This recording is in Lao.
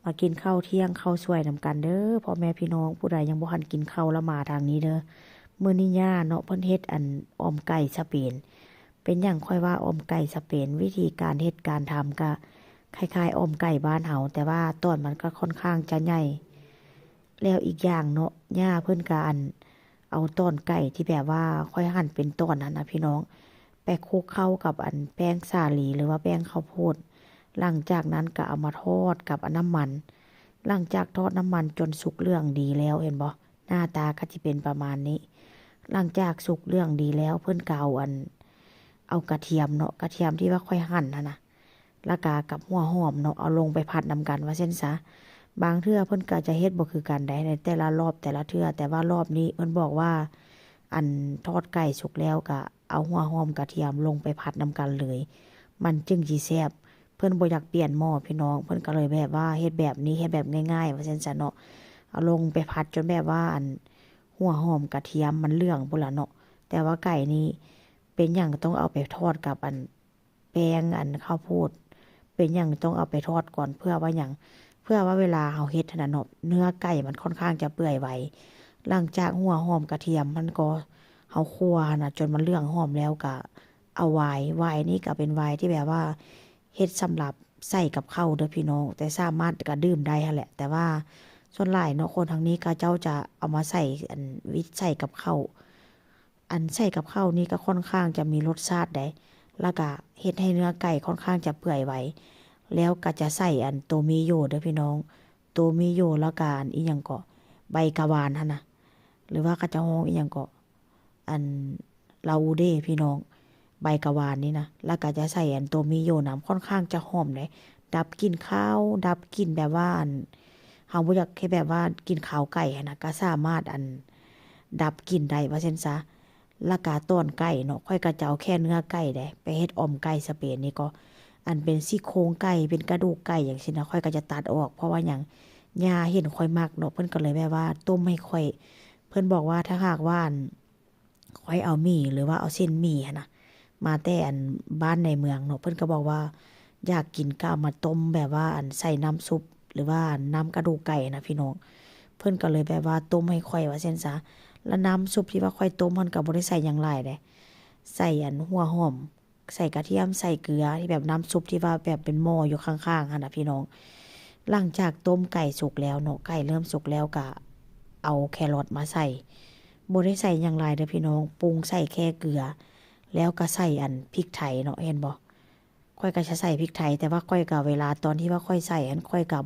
ມາກິນເຂົ້າທ່ຽງເຂົ້າສວຍນຳກັນເດີ ພໍ່ແມ່ພີ່ນ້ອງ ຜູ້ໃດຍັງບໍ່ທັນກິນເຂົ້າລະມາທາງນີ້ເດີ. ມື້ນີ້ຍ່າເນາະ ເພິ່ນເຮັດອັນອ່ອມໄກ່ສະເປນ. ເປັນຫຍັງຂ້ອຍວ່າອ່ອມໄກ່ສະເປນ? ວິທີການເຮັດການທຳກະຄ້າຍໆອ່ອມໄກ່ບ້ານເຮົາ ແຕ່ວ່າຕອນມັນກະຄ່ອນຂ້າງຈະໃຫຍ່. ແລ້ວອີກຢ່າງເນາະ ຍ່າເພິ່ນກະອັນ ເອົາຕອນໄກ່ທີ່ແບບວ່າຂ້ອຍຫັ່ນເປັນຕອນຫັ້ນນະພີ່ນ້ອງ ໄປຄຸກເຂົ້າກັບອັນແປ້ງສາລີ ຫຼືວ່າແປ້ງເຂົ້າໂພດ. ຫຼັງຈາກນັ້ນກະເອົາມາທອດກັບອັນນ້ຳມັນ. ຫຼັງຈາກທອດນ້ຳມັນຈົນສຸກເຫຼືອງດີແລ້ວ ເຫັນບໍ່? ໜ້າຕາກະຊິເປັນປະມານນີ້. ຫຼັງຈາກສຸກເຫຼືອງດີແລ້ວ ເພິ່ນກະເອົາອັນ ເອົາກະທຽມເນາະ ກະທຽມທີ່ວ່າຂ້ອຍຫັ່ນຫັ້ນນະ ລະກະກັບຫົວຫອມເນາະ ເອົາລົງໄປຜັດນຳກັນວ່າຊັ້ນຊະ. ບາງເທື່ອເພິ່ນກະຈະເຮັດບໍ່ຄືກັນໃດ ໃນແຕ່ລະລອບແຕ່ລະເທື່ອ ແຕ່ວ່າລອບນີ້ເພິ່ນບອກວ່າ ອັນທອດໄກ່ສຸກແລ້ວກະເອົາຫົວຫອມກະທຽມລົງໄປຜັດນຳກັນເລີຍ ມັນຈຶ່ງຊິແຊບ. ເພິ່ນບໍ່ຢາກປ່ຽນໝໍ້ພີ່ນ້ອງ ເພິ່ນກະເລີຍແບບວ່າເຮັດແບບນີ້ ເຮັດແບບງ່າຍໆວ່າຊັ້ນຊະເນາະ. ເອົາລົງໄປຜັດຈົນແບບວ່າອັນຫົວຫອມກະທຽມມັນເຫຼືອງພຸ້ນລະເນາະ. ແຕ່ວ່າໄກ່ນີ້ເປັນຫຍັງຕ້ອງເອົາໄປທອດກັບອັນ ແປ້ງອັນເຂົ້າໂພດ ເປັນຫຍັງຕ້ອງເອົາໄປທອດກ່ອນ ເພື່ອວ່າຫຍັງ? ເພື່ອວ່າເວລາເຮົາເຮັດຫັ້ນນະເນາະ ເນື້ອໄກ່ມັນຄ່ອນຂ້າງຈະເປື່ອຍໄວ. ຫຼັງຈາກຫົວຫອມກະທຽມມັນກໍ ເຮົາຂົ້ວຫັ້ນນະ ຈົນມັນເຫຼືອງຫອມແລ້ວກະເອົາຫວາຍ ຫວາຍນີ້ກະເປັນຫວາຍທີ່ແບບວ່າເຮັດສຳລັບໃສ່ກັບເຂົ້າເດີພີ່ນ້ອງ ແຕ່ສາມາດກະດື່ມໄດ້ຫັ້ນແຫຼະ ແຕ່ວ່າສ່ວນຫຼາຍເນາະ ຄົນທາງນີ້ເຂົາເຈົ້າຈະເອົາມາໃສ່ ອັນ ວິດໃສ່ກັບເຂົ້າ. ອັນໃສ່ກັບເຂົ້ານີ້ກະຄ່ອນຂ້າງຈະມີລົດຊາດໃດ ລະກະເຮັດໃຫ້ເນື້ອໄກ່ຄ່ອນຂ້າງຈະເປື່ອຍໄວ. ແລ້ວກະຈະໃສ່ອັນໂຕມິໂຢເດີພີ່ນ້ອງ ໂຕມິໂຢ ລະກະອັນອີ່ຫຍັງເກາະ ໃບກະວານຫັ້ນນະ ຫຼືວ່າເຂົາເຈົ້າຮ້ອງອີ່ຫຍັງເກາະ ອັນລາອູເດພີ່ນ້ອງ ໃບກະວານນີ້ນະ ລະກະຈະໃສ່ອັນໂຕມິໂຢນຳ ຄ່ອນຂ້າງຈະຫອມໃດ ດັບກິ່ນຄາວ ດັບກິ່ນແບບວ່າອັນ ເຮົາບໍ່ຢາກໃຫ້ແບບວ່າກິ່ນຄາວໄກ່ຫັ້ນນະ ກະສາມາດອັນດັບກິ່ນໄດ້ວ່າຊັ້ນຊະ. ລະກະຕອນໄກ່ເນາະ ຂ້ອຍກະຈະເອົາແຄ່ເນື້ອໄກ່ໃດ ໄປເຮັດອ່ອມໄກ່ສະເປນນີ້ກໍ ອັນເປັນຊີ້ໂຄງໄກ່ ເປັນກະດູກໄກ່ຫຍັງຊີ້ນະ ຂ້ອຍກະຈະຕັດອອກ ເພາະວ່າຫຍັງ? ຍ່າເຫັນຂ້ອຍມັກເນາະ ເພິ່ນກະເລີຍແບບວ່າຕົ້ມໃຫ້ຂ້ອຍ. ເພິ່ນບອກວ່າຖ້າຫາກວ່າອັນ ຂ້ອຍເອົາໝີ່ ຫຼືວ່າເອົາເສັ້ນໝີ່ຫັ້ນນະ ມາແຕ່ອັນບ້ານໃນເມືອງເນາະ ເພິ່ນກະບອກວ່າຢາກກິນກະເອົາມາຕົ້ມແບບວ່າອັນໃສ່ນ້ຳຊຸບ ຫຼືວ່າອັນນ້ຳກະດູກໄກ່ຫັ້ນນະພີ່ນ້ອງ. ເພິ່ນກະເລີຍແບບວ່າຕົ້ມໃຫ້ຂ້ອຍວ່າຊັ້ນຊະ. ລະນ້ຳຊຸບທີ່ວ່າຂ້ອຍຕົ້ມຫັ້ນກະບໍ່ໄດ້ໃສ່ຫຍັງຫຼາຍເດ ໃສ່ອັນຫົວຫອມ ໃສ່ກະທຽມ ໃສ່ເກືອ ທີ່ແບບນ້ຳຊຸບທີ່ວ່າແບບເປັນໝໍ້ຢູ່ຂ້າງໆຫັ້ນນະພີ່ນ້ອງ. ຫຼັງຈາກຕົ້ມໄກ່ສຸກແລ້ວເນາະ ໄກ່ເລີ່ມສຸກແລ້ວກະເອົາແຄຣອດມາໃສ່ ບໍ່ໄດ້ໃສ່ຫຍັງຫຼາຍເດີພີ່ນ້ອງ ປຸງໃສ່ແຄ່ເກືອ ແລ້ວກະໃສ່ອັນພິກໄທເນາະ ເຫັນບໍ່? ຂ້ອຍກະຈະໃສ່ພິກໄທ ແຕ່ວ່າຂ້ອຍກະ ເວລາຕອນທີ່ວ່າຂ້ອຍໃສ່ຫັ້ນ ຂ້ອຍກະ